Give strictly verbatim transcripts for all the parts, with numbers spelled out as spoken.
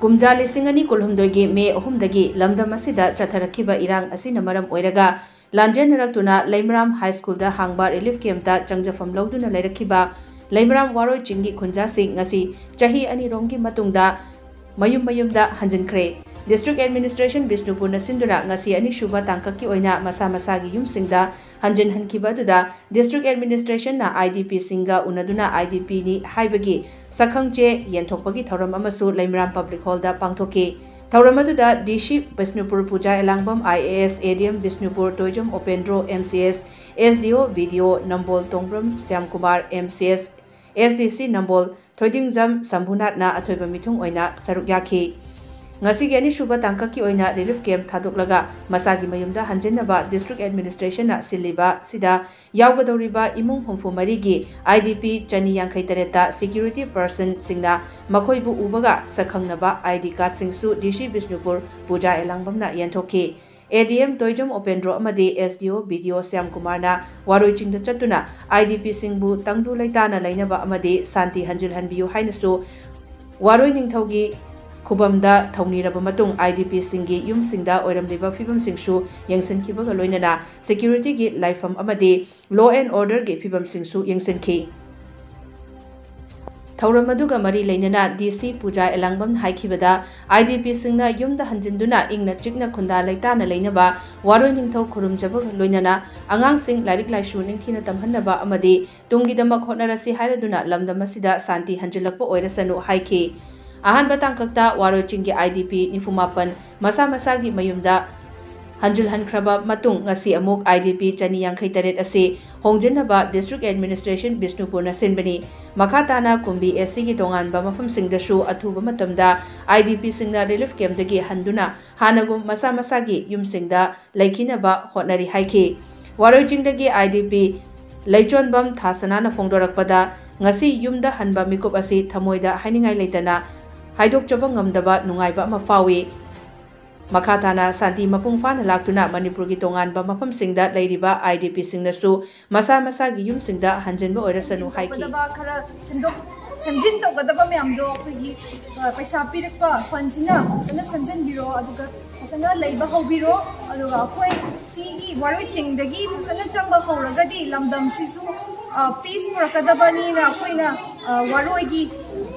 ꯀꯨꯝꯖꯥ ꯂꯤꯁꯤꯡ ꯑꯅꯤ ꯀꯨꯟꯍꯨꯝꯗꯣꯏꯒꯤ ꯃꯦ ꯑꯍꯨꯝꯗꯒꯤ ꯂꯝꯗꯝ ꯑꯁꯤꯗ ꯆꯠꯊꯔꯛꯈꯤꯕ ꯏꯔꯥꯡ ꯑꯁꯤꯅ ꯃꯔꯝ ꯑꯣꯏꯔꯒ ꯂꯥꯟꯖꯦꯟꯅꯔꯛꯇꯨꯅ ꯂꯩꯃꯔꯥꯝ ꯍꯥꯏ ꯁ꯭ꯀꯨꯜꯗ ꯍꯥꯡꯕ ꯔꯤꯂꯤꯐ ꯀꯦꯝꯞꯇ ꯆꯪꯖꯐꯝ ꯂꯧꯗꯨꯅ ꯂꯩꯔꯛꯈꯤꯕ ꯂꯩꯃꯔꯥꯝ ꯋꯥꯔꯣꯏ ꯆꯤꯡꯒꯤ ꯈꯨꯟꯖꯥꯁꯤꯡ ꯉꯁꯤ ꯆꯍꯤ ꯑꯅꯤꯔꯣꯝꯒꯤ ꯃꯇꯨꯡꯗ ꯃꯌꯨꯝ ꯃꯌꯨꯝꯗ ꯍꯟꯖꯤꯟꯈ꯭ꯔꯦ꯫ ꯗꯤꯁꯇ꯭ꯔꯤꯛ ꯑꯦꯗꯃꯤꯅꯤꯁꯇ꯭ꯔꯦꯁꯟ ꯕꯤꯁꯅꯨꯄꯨꯔꯅ ꯁꯤꯟꯗꯨꯅ ꯉꯁꯤ ꯑꯅꯤꯁꯨꯕ ꯇꯥꯡꯀꯛꯀꯤ ꯑꯣꯏꯅ ꯃꯁꯥ ꯃꯁꯥꯒꯤ ꯌꯨꯝꯁꯤꯡꯗ ꯍꯟꯖꯤꯟꯍꯟꯈꯤꯕ ꯑꯗꯨꯗ district ꯑꯦꯗꯃꯤꯅꯤꯁꯇ꯭ꯔꯦꯁꯟꯅ I D ꯄꯤꯁꯤꯡꯒ ꯎꯅꯗꯨꯅ I D ꯄꯤꯅꯤ ꯍꯥꯏꯕꯒꯤ ꯁꯛꯈꯪꯆꯦ ꯌꯦꯟꯊꯣꯛꯄꯒꯤ ꯊꯧꯔꯝ ꯑꯃꯁꯨ ꯂꯩꯃꯔꯥꯝ ꯄꯕ꯭ꯂꯤꯛ ꯍꯣꯜꯗ ꯄꯥꯡꯊꯣꯛꯈꯤ꯫ ꯊꯧꯔꯝ ꯑꯗꯨꯗ D C Bishnupur Puja Elangbam, I A S, A D M Bishnupur Toijam Upendro, M C S, S D ꯑꯣ ꯕꯤ ꯗꯤ ꯑꯣ ꯅꯝꯕꯣꯜ ꯇꯣꯡꯕ꯭ꯔꯝ Shyamkumar, M C S, S D ꯁꯤ ꯅꯝꯕꯣꯜ ꯊꯣꯏꯗꯤꯡꯖꯝ ꯁꯝꯚꯨꯅꯥꯊꯅ ꯑꯊꯣꯏꯕ ꯃꯤꯊꯨꯡ ꯑꯣꯏꯅ ꯁꯔꯨꯛ ꯌꯥꯈꯤ꯫ ꯉꯁꯤꯒꯤ ꯑꯅꯤꯁꯨꯕ ꯇꯥꯡꯀꯛꯀꯤ ꯑꯣꯏꯅ ꯔꯤꯂꯤꯐ ꯀꯦꯝꯞ ꯊꯥꯗꯣꯛꯂꯒ ꯃꯁꯥꯒꯤ ꯃꯌꯨꯝꯗ ꯍꯟꯖꯤꯟꯅꯕ ꯗꯤꯁꯇ꯭ꯔꯤꯛ ꯑꯦꯗꯃꯤꯅꯤꯁꯇ꯭ꯔꯦꯁꯟꯅ ꯁꯤꯜꯂꯤꯕ ꯁꯤꯗ ꯌꯥꯎꯒꯗꯧꯔꯤꯕ ꯏꯃꯨꯡ ꯍꯨꯝꯐꯨ ꯃꯔꯤꯒꯤ ꯑꯥꯏ ꯗꯤ ꯄꯤ ꯆꯅꯤ ꯌꯥꯡꯈꯩ ꯇꯔꯦꯠꯇ ꯁꯦꯀ꯭ꯌꯨꯔꯤꯇꯤ ꯄꯔꯁꯟꯁꯤꯡꯅ ꯃꯈꯣꯏꯕꯨ ꯎꯕꯒ ꯁꯛꯈꯪꯅꯕ I D ꯀꯥꯔꯗꯁꯤꯡꯁꯨ D C Bishnupur Puja ꯑꯦꯂꯥꯡꯕꯝꯅ ꯌꯦꯟꯊꯣꯛꯈꯤ꯫ A D M Toijam ꯎꯄꯦꯟꯗ꯭ꯔꯣ ꯑꯃꯗꯤ ꯑꯦꯁ ꯗꯤ ꯑꯣ ꯕꯤ ꯗꯤ ꯑꯣ ꯁ꯭ꯌꯥꯝꯀꯨꯃꯥꯔꯅ ꯋꯥꯔꯣꯏ ꯆꯤꯡꯗ ꯆꯠꯇꯨꯅ ꯑꯥꯏ ꯗꯤ ꯄꯤꯁꯤꯡꯕꯨ ꯇꯪꯗꯨ ꯂꯩꯇꯥꯅ ꯂꯩꯅꯕ ꯑꯃꯗꯤ ꯁꯥꯟꯇꯤ ꯍꯟꯖꯤꯜꯍꯟꯕꯤꯌꯨ ꯍꯥꯏꯅꯁꯨ ꯋꯥꯔꯣꯏ ꯅꯤꯡꯊꯧꯒꯤ ꯈꯨꯕꯝꯗ ꯊꯧꯅꯤꯔꯕ ꯃꯇꯨꯡ ꯑꯥꯏ ꯗꯤ ꯄꯤꯁꯤꯡꯒꯤ ꯌꯨꯝꯁꯤꯡꯗ ꯑꯣꯏꯔꯝꯂꯤꯕ ꯐꯤꯕꯝꯁꯤꯡꯁꯨ ꯌꯦꯡꯁꯤꯟꯈꯤꯕꯒ ꯂꯣꯏꯅꯅ ꯁꯦꯀ꯭ꯌꯨꯔꯤꯇꯤꯒꯤ ꯂꯥꯏꯐꯝ ꯑꯃꯗꯤ ꯂꯣ ꯑꯦꯟ ꯑꯣꯔꯗꯔꯒꯤ ꯐꯤꯕꯝꯁꯤꯡꯁꯨ ꯌꯦꯡꯁꯤꯟꯈꯤ꯫ ꯊꯧꯔꯝ ꯑꯗꯨꯒ ꯃꯔꯤ ꯂꯩꯅꯅ ꯗꯤ ꯁꯤ ꯄꯨꯖꯥ ꯑꯦꯂꯥꯡꯕꯝꯅ ꯍꯥꯏꯈꯤꯕꯗ, ꯑꯥꯏ ꯗꯤ ꯄꯤꯁꯤꯡꯅ ꯌꯨꯝꯗ ꯍꯟꯖꯤꯟꯗꯨꯅ ꯏꯪꯅ ꯆꯤꯛꯅ ꯈꯨꯟꯗꯥ ꯂꯩꯇꯥꯅ ꯂꯩꯅꯕ ꯋꯥꯔꯣꯏ ꯅꯤꯡꯊꯧ ꯈꯨꯔꯨꯝꯖꯕꯒ ꯂꯣꯏꯅꯅ ꯑꯉꯥꯡꯁꯤꯡ ꯂꯥꯏꯔꯤꯛ ꯂꯥꯏꯁꯨ ꯅꯤꯡꯊꯤꯅ ꯇꯝꯍꯟꯅꯕ ꯑꯃꯗꯤ ꯇꯨꯡꯒꯤꯗꯃꯛ ꯍꯣꯠꯅꯔꯁꯤ ꯍꯥꯏꯔꯗꯨꯅ ꯂꯝꯗꯝ ꯑꯁꯤꯗ ꯁꯥꯟꯇꯤ ꯍꯟꯖꯤꯜꯂꯛꯄ ꯑꯣꯏꯔꯁꯅꯨ ꯍꯥꯏꯈꯤ꯫ ꯑꯍꯥꯟꯕ ꯇꯥꯡꯀꯛꯇ ꯋꯥꯔꯣꯏ ꯆꯤꯡꯒꯤ ꯑꯥꯏ ꯗꯤ ꯄꯤ ꯅꯤꯐꯨ ꯃꯥꯄꯟ ꯃꯁꯥ ꯃꯁꯥꯒꯤ ꯃꯌꯨꯝꯗ ꯍꯟꯖꯤꯜꯍꯟꯈ꯭ꯔꯕ ꯃꯇꯨꯡ ꯉꯁꯤ ꯑꯃꯨꯛ ꯑꯥꯏ ꯗꯤ ꯄꯤ ꯆꯅꯤ ꯌꯥꯡꯈꯩ ꯇꯔꯦꯠ ꯑꯁꯤ ꯍꯣꯡꯖꯤꯟꯅꯕ ꯗꯤꯁꯇ꯭ꯔꯤꯛ ꯑꯦꯗꯃꯤꯅꯤꯁꯇ꯭ꯔꯦꯁꯟ ꯕꯤꯁꯅꯨꯄꯨꯔꯅ ꯁꯤꯟꯕꯅꯤ꯫ ꯃꯈꯥ ꯇꯥꯅ ꯀꯨꯝꯕꯤ ꯑꯦꯁ ꯁꯤꯒꯤ ꯇꯣꯉꯥꯟꯕ ꯃꯐꯝꯁꯤꯡꯗꯁꯨ ꯑꯊꯨꯕ ꯃꯇꯝꯗ ꯑꯥꯏ ꯗꯤ ꯄꯤꯁꯤꯡꯅ ꯔꯤꯂꯤꯐ ꯀꯦꯝꯞꯇꯒꯤ ꯍꯟꯗꯨꯅ ꯍꯥꯟꯅꯒꯨꯝ ꯃꯁꯥ ꯃꯁꯥꯒꯤ ꯌꯨꯝꯁꯤꯡꯗ ꯂꯩꯈꯤꯅꯕ ꯍꯣꯠꯅꯔꯤ ꯍꯥꯏꯈꯤ꯫ ꯋꯥꯔꯣꯏ ꯆꯤꯡꯗꯒꯤ ꯑꯥꯏ ꯗꯤ ꯄꯤ ꯂꯩꯆꯣꯟꯕꯝ ꯊꯥꯁꯅꯥꯅ ꯐꯣꯡꯗꯣꯔꯛꯄꯗ, ꯉꯁꯤ ꯌꯨꯝꯗ ꯍꯟꯕ ꯃꯤꯀꯨꯞ ꯑꯁꯤ ꯊꯃꯣꯏꯗ ꯍꯥꯏꯅꯤꯡꯉꯥꯏ ꯂꯩꯇꯅ ꯍꯥꯏꯗꯣꯛꯆꯕ ꯉꯝꯗꯕ ꯅꯨꯡꯉꯥꯏꯕ ꯑꯃ ꯐꯥꯎꯏ꯫ ꯃꯈꯥ ꯇꯥꯅ ꯁꯥꯟꯇꯤ ꯃꯄꯨꯡ ꯐꯥꯅ ꯂꯥꯛꯇꯨꯅ ꯃꯅꯤꯄꯨꯔꯒꯤ ꯇꯣꯉꯥꯟꯕ ꯃꯐꯝꯁꯤꯡꯗ ꯂꯩꯔꯤꯕ ꯑꯥꯏ ꯗꯤ ꯄꯤꯁꯤꯡꯅꯁꯨ ꯃꯁꯥ ꯃꯁꯥꯒꯤ ꯌꯨꯝꯁꯤꯡꯗ ꯍꯟꯖꯤꯟꯕ ꯑꯣꯏꯔꯁꯅꯨ ꯍꯥꯏꯈꯤ꯫ ꯈꯔ ꯁꯤꯟꯗꯣꯛ ꯁꯦꯝꯖꯤꯟ ꯇꯧꯒꯗꯕ ꯃꯌꯥꯝꯗꯣ ꯑꯩꯈꯣꯏꯒꯤ, ꯑ, ꯄꯩꯁꯥ ꯄꯤꯔꯛꯄ ꯐꯟꯁꯤꯅ ꯐꯖꯅ ꯁꯦꯝꯖꯤꯟꯕꯤꯔꯣ, ꯑꯗꯨꯒ ꯐꯖꯅ ꯂꯩꯕ ꯍꯧꯕꯤꯔꯣ꯫ ꯑꯗꯨꯒ ꯑꯩꯈꯣꯏ ꯁꯤꯒꯤ ꯋꯥꯔꯣꯏ ꯆꯤꯡꯗꯒꯤ ꯐꯖꯅ ꯆꯪꯕ ꯍꯧꯔꯒꯗꯤ ꯂꯝꯗꯝꯁꯤꯁꯨ, ꯑ, ꯄꯤꯁ ꯄꯨꯔꯛꯀꯗꯕꯅꯤꯅ ꯑꯩꯈꯣꯏꯅ, ꯑ, ꯋꯥꯔꯣꯏꯒꯤ,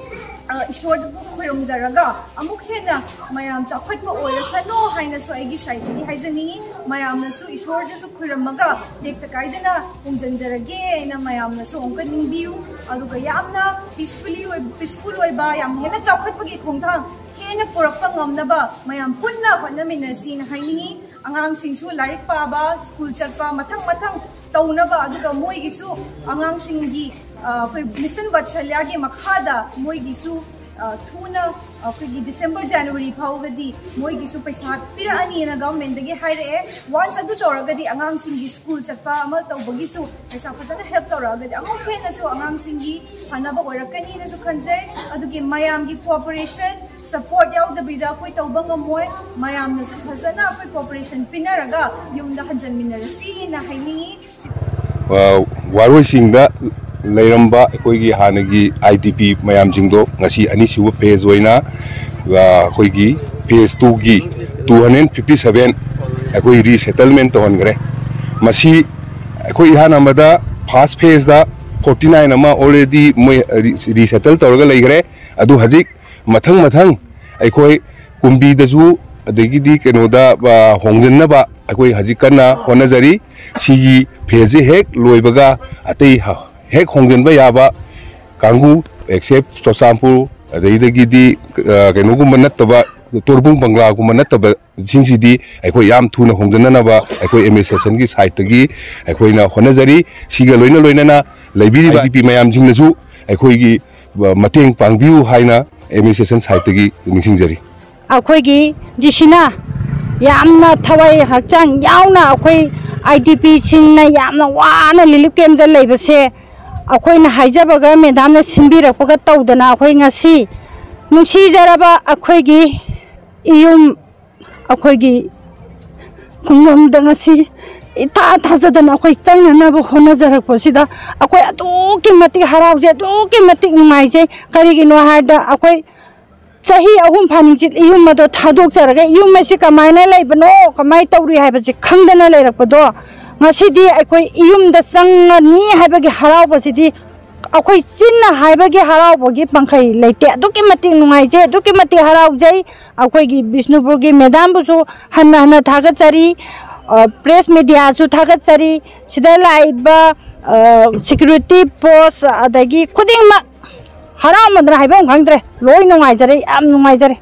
ꯑ, ꯏꯁꯣꯔꯕꯨ ꯈꯣꯏꯔꯨꯝꯖꯔꯒ ꯑꯃꯨꯛ ꯍꯦꯟꯅ ꯃꯌꯥꯝ ꯆꯥꯎꯈꯠꯄ ꯑꯣꯏꯔꯁꯅꯨ ꯍꯥꯏꯅꯁꯨ ꯑꯩꯒꯤ ꯁꯥꯏꯠꯇꯒꯤ ꯍꯥꯏꯖꯅꯤꯡꯉꯤ꯫ ꯃꯌꯥꯝꯅꯁꯨ ꯏꯁꯣꯔꯗꯁꯨ ꯈꯣꯏꯔꯝꯃꯒ ꯇꯦꯛꯇ ꯀꯥꯏꯗꯅ ꯍꯣꯡꯖꯟꯖꯔꯒꯦ ꯍꯥꯏꯅ ꯃꯌꯥꯝꯅꯁꯨ ꯑꯃꯨꯛꯀ ꯅꯤꯡꯕꯤꯌꯨ꯫ ꯑꯗꯨꯒ ꯌꯥꯝꯅ ꯄꯤꯁꯐꯨꯜꯂꯤ ꯑꯣꯏ-, ꯄꯤꯁꯐꯨꯜ ꯑꯣꯏꯕ, ꯌꯥꯝ ꯍꯦꯟꯅ ꯆꯥꯎꯈꯠꯄꯒꯤ ꯈꯣꯡꯊꯥꯡ ꯍꯦꯟꯅ ꯄꯨꯔꯛꯄ ꯉꯝꯅꯕ ꯃꯌꯥꯝ ꯄꯨꯟꯅ ꯍꯣꯠꯅꯃꯤꯟꯅꯁꯤꯅ ꯍꯥꯏꯅꯤꯡꯉꯤ꯫ ꯑꯉꯥꯡꯁꯤꯡꯁꯨ ꯂꯥꯏꯔꯤꯛ ꯄꯥꯕ, ꯁ꯭ꯀꯨꯜ ꯆꯠꯄ, ꯃꯊꯪ ꯃꯊꯪ ꯇꯧꯅꯕ, ꯑꯗꯨꯒ ꯃꯣꯏꯒꯤꯁꯨ ꯑꯉꯥꯡꯁꯤꯡꯒꯤ, ꯑ, ꯑꯩꯈꯣꯏ ꯃꯤꯁꯟ ꯕꯠꯁꯂꯤꯌꯥꯒꯤ ꯃꯈꯥꯗ ꯃꯣꯏꯒꯤꯁꯨ, ꯑ, ꯊꯨꯅ ꯑꯩꯈꯣꯏꯒꯤ ꯗꯤꯁꯦꯝꯕꯔ, ꯖꯅꯋꯥꯔꯤ ꯐꯥꯎꯕꯗꯤ ꯃꯣꯏꯒꯤꯁꯨ ꯄꯩꯁꯥ ꯄꯤꯔꯛꯑꯅꯤꯅ ꯒꯚꯔꯟꯃꯦꯟꯠꯇꯒꯤ ꯍꯥꯏꯔꯛꯑꯦ꯫ ꯋꯥꯟꯁ ꯑꯗꯨ ꯇꯧꯔꯒꯗꯤ ꯑꯉꯥꯡꯁꯤꯡꯒꯤ ꯁ꯭ꯀꯨꯜ ꯆꯠꯄ ꯑꯃ ꯇꯧꯕꯒꯤꯁꯨ ꯄꯩꯁꯥ ꯐꯖꯅ ꯍꯦꯜꯞ ꯇꯧꯔꯛꯑꯒꯗꯤ ꯑꯃꯨꯛ ꯍꯦꯟꯅꯁꯨ ꯑꯉꯥꯡꯁꯤꯡꯒꯤ ꯐꯅꯕ ꯑꯣꯏꯔꯛꯀꯅꯤꯅꯁꯨ ꯈꯟꯖꯩ꯫ ꯑꯗꯨꯒꯤ ꯃꯌꯥꯝꯒꯤ ꯀꯣꯑꯣꯄꯔꯦꯁꯟ, ꯁꯄꯣꯔꯠ ꯌꯥꯎꯗꯕꯤꯗ ꯑꯩꯈꯣꯏ ꯇꯧꯕ ꯉꯝꯃꯣꯏ꯫ ꯃꯌꯥꯝꯅꯁꯨ ꯐꯖꯅ ꯑꯩꯈꯣꯏ ꯀꯣꯑꯣꯄꯔꯦꯁꯟ ꯄꯤꯅꯔꯒ ꯌꯨꯝꯗ ꯍꯟꯖꯟꯃꯤꯟꯅꯔꯁꯤꯅ ꯍꯥꯏꯅꯤꯡꯉꯤ꯫ ꯑ, ꯋꯥꯔꯣꯏꯁꯤꯡꯗ ꯂꯩꯔꯝꯕ ꯑꯩꯈꯣꯏꯒꯤ ꯍꯥꯟꯅꯒꯤ ꯑꯥꯏ ꯗꯤ ꯄꯤ ꯃꯌꯥꯝꯁꯤꯡꯗꯣ ꯉꯁꯤ ꯑꯅꯤꯁꯨꯕ ꯐꯦꯖ ꯑꯣꯏꯅ, ꯑ, ꯑꯩꯈꯣꯏꯒꯤ ꯐꯦꯖ ꯇꯨꯒꯤ two hundred fifty seven ꯑꯩꯈꯣꯏ ꯔꯤꯁꯦꯇꯜꯃꯦꯟ ꯇꯧꯍꯟꯈ꯭ꯔꯦ꯫ ꯃꯁꯤ ꯑꯩꯈꯣꯏ ꯏꯍꯥꯟ ꯑꯃꯗ ꯐꯥꯔꯁ ꯐꯦꯖꯇ forty nine ꯑꯃ ꯑꯣꯜꯔꯦꯗꯤ ꯃꯣꯏ ꯔꯤ-, ꯔꯤꯁꯦꯇꯜ ꯇꯧꯔꯒ ꯂꯩꯈ꯭ꯔꯦ꯫ ꯑꯗꯨ ꯍꯧꯖꯤꯛ ꯃꯊꯪ ꯃꯊꯪ ꯑꯩꯈꯣꯏ ꯀꯨꯝꯕꯤꯗꯁꯨ, ꯑꯗꯒꯤꯗꯤ ꯀꯩꯅꯣꯗ, ꯑ, ꯍꯣꯡꯖꯟꯅꯕ ꯑꯩꯈꯣꯏ ꯍꯧꯖꯤꯛ ꯀꯟꯅ ꯍꯣꯠꯅꯖꯔꯤ꯫ ꯁꯤꯒꯤ ꯐꯦꯖꯁꯤ ꯍꯦꯛ ꯂꯣꯏꯕꯒ ꯑꯇꯩ ꯍ-, ꯍꯦꯛ ꯍꯣꯡꯖꯤꯟꯕ ꯌꯥꯕ ꯀꯥꯡꯕꯨ, ꯑꯦꯛꯁꯦꯞ ꯆꯨꯔꯆꯥꯟꯄꯨꯔ, ꯑꯗꯩꯗꯒꯤꯗꯤ, ꯑ, ꯀꯩꯅꯣꯒꯨꯝꯕ ꯅꯠꯇꯕ, ꯇꯣꯔꯕꯨꯡ ꯕꯪꯒ꯭ꯂꯥꯒꯨꯝꯕ ꯅꯠꯇꯕꯁꯤꯡꯁꯤꯗꯤ ꯑꯩꯈꯣꯏ ꯌꯥꯝ ꯊꯨꯅ ꯍꯣꯡꯖꯅꯅꯕ ꯑꯩꯈꯣꯏ ꯑꯦꯗꯃꯤꯅꯤꯁꯇ꯭ꯔꯦꯁꯟꯒꯤ ꯁꯥꯏꯠꯇꯒꯤ ꯑꯩꯈꯣꯏꯅ ꯍꯣꯠꯅꯖꯔꯤ꯫ ꯁꯤꯒ ꯂꯣꯏꯅ ꯂꯣꯏꯅꯅ ꯂꯩꯕꯤꯔꯤꯕ ꯑꯥꯏ ꯗꯤ ꯄꯤ ꯃꯌꯥꯝꯁꯤꯡꯅꯁꯨ ꯑꯩꯈꯣꯏꯒꯤ, ꯑ, ꯃꯇꯦꯡ ꯄꯥꯡꯕꯤꯌꯨ ꯍꯥꯏꯅ ꯑꯦꯗꯃꯤꯅꯤꯁꯇ꯭ꯔꯦꯁꯟ ꯁꯥꯏꯠꯇꯒꯤ ꯅꯤꯡꯁꯤꯡꯖꯔꯤ꯫ ꯑꯩꯈꯣꯏꯒꯤ ꯗꯤ ꯁꯤꯅ ꯌꯥꯝꯅ ꯊꯋꯥꯏ ꯍꯛꯆꯥꯡ ꯌꯥꯎꯅ ꯑꯩꯈꯣꯏ ꯑꯥꯏ ꯗꯤ ꯄꯤꯁꯤꯡꯅ ꯌꯥꯝꯅ ꯋꯥꯅ ꯔꯤꯂꯤꯐ ꯀꯦꯝꯗ ꯂꯩꯕꯁꯦ ꯑꯩꯈꯣꯏꯅ ꯍꯥꯏꯖꯕꯒ ꯃꯦꯗꯥꯝꯅ ꯁꯤꯟꯕꯤꯔꯛꯄꯒ ꯇꯧꯗꯅ ꯑꯩꯈꯣꯏ ꯉꯁꯤ ꯅꯨꯡꯁꯤꯖꯔꯕ ꯑꯩꯈꯣꯏꯒꯤ ꯏꯌꯨꯝ ꯑꯩꯈꯣꯏꯒꯤ ꯈꯨꯡꯒꯪꯗ ꯉꯁꯤ ꯏꯊꯥ ꯊꯥꯖꯗꯅ ꯑꯩꯈꯣꯏ ꯆꯪꯅꯅꯕ ꯍꯣꯠꯅꯖꯔꯛꯄꯁꯤꯗ ꯑꯩꯈꯣꯏ ꯑꯗꯨꯛꯀꯤ ꯃꯇꯤꯛ ꯍꯔꯥꯎꯖꯩ, ꯑꯗꯨꯛꯀꯤ ꯃꯇꯤꯛ ꯅꯨꯡꯉꯥꯏꯖꯩ꯫ ꯀꯔꯤꯒꯤꯅꯣ ꯍꯥꯏꯔꯗ, ꯑꯩꯈꯣꯏ ꯆꯍꯤ ꯑꯍꯨꯝ ꯐꯥꯅꯤꯡꯆꯤꯠ ꯏꯌꯨꯝ ꯑꯗꯣ ꯊꯥꯗꯣꯛꯆꯔꯒ, ꯏꯌꯨꯝ ꯑꯁꯤ ꯀꯃꯥꯏꯅ ꯂꯩꯕꯅꯣ, ꯀꯃꯥꯏꯅ ꯇꯧꯔꯤ ꯍꯥꯏꯕꯁꯤ ꯈꯪꯗꯅ ꯂꯩꯔꯛꯄꯗꯣ, ꯉꯁꯤꯗꯤ ꯑꯩꯈꯣꯏ ꯏꯌꯨꯝꯗ ꯆꯪꯉꯅꯤ ꯍꯥꯏꯕꯒꯤ ꯍꯔꯥꯎꯕꯁꯤꯗꯤ ꯑꯩꯈꯣꯏ ꯆꯤꯟꯅ ꯍꯥꯏꯕꯒꯤ ꯍꯔꯥꯎꯕꯒꯤ ꯄꯪꯈꯩ ꯂꯩꯇꯦ꯫ ꯑꯗꯨꯛꯀꯤ ꯃꯇꯤꯛ ꯅꯨꯡꯉꯥꯏꯖꯩ, ꯑꯗꯨꯛꯀꯤ ꯃꯇꯤꯛ ꯍꯔꯥꯎꯖꯩ꯫ ꯑꯩꯈꯣꯏꯒꯤ ꯕꯤꯁꯅꯨꯄꯨꯔꯒꯤ ꯃꯦꯗꯥꯝꯕꯨꯁꯨ ꯍꯟꯅ ꯍꯟꯅ ꯊꯥꯒꯠꯆꯔꯤ꯫ ꯑ, ꯄ꯭ꯔꯦꯁ ꯃꯦꯗꯤꯌꯥꯁꯨ ꯊꯥꯒꯠꯆꯔꯤ꯫ ꯁꯤꯗ ꯂꯥꯛꯏꯕ, ꯑ, ꯁꯦꯀ꯭ꯌꯨꯔꯤꯇꯤ ꯄꯣꯁ ꯑꯗꯒꯤ ꯈꯨꯗꯤꯡꯃꯛ ꯍꯔꯥꯎꯃꯟꯗꯅ ꯍꯥꯏꯐꯝ ꯈꯪꯗ꯭ꯔꯦ꯫ ꯂꯣꯏ ꯅꯨꯡꯉꯥꯏꯖꯔꯦ, ꯌꯥꯝ ꯅꯨꯡꯉꯥꯏꯖꯔꯦ꯫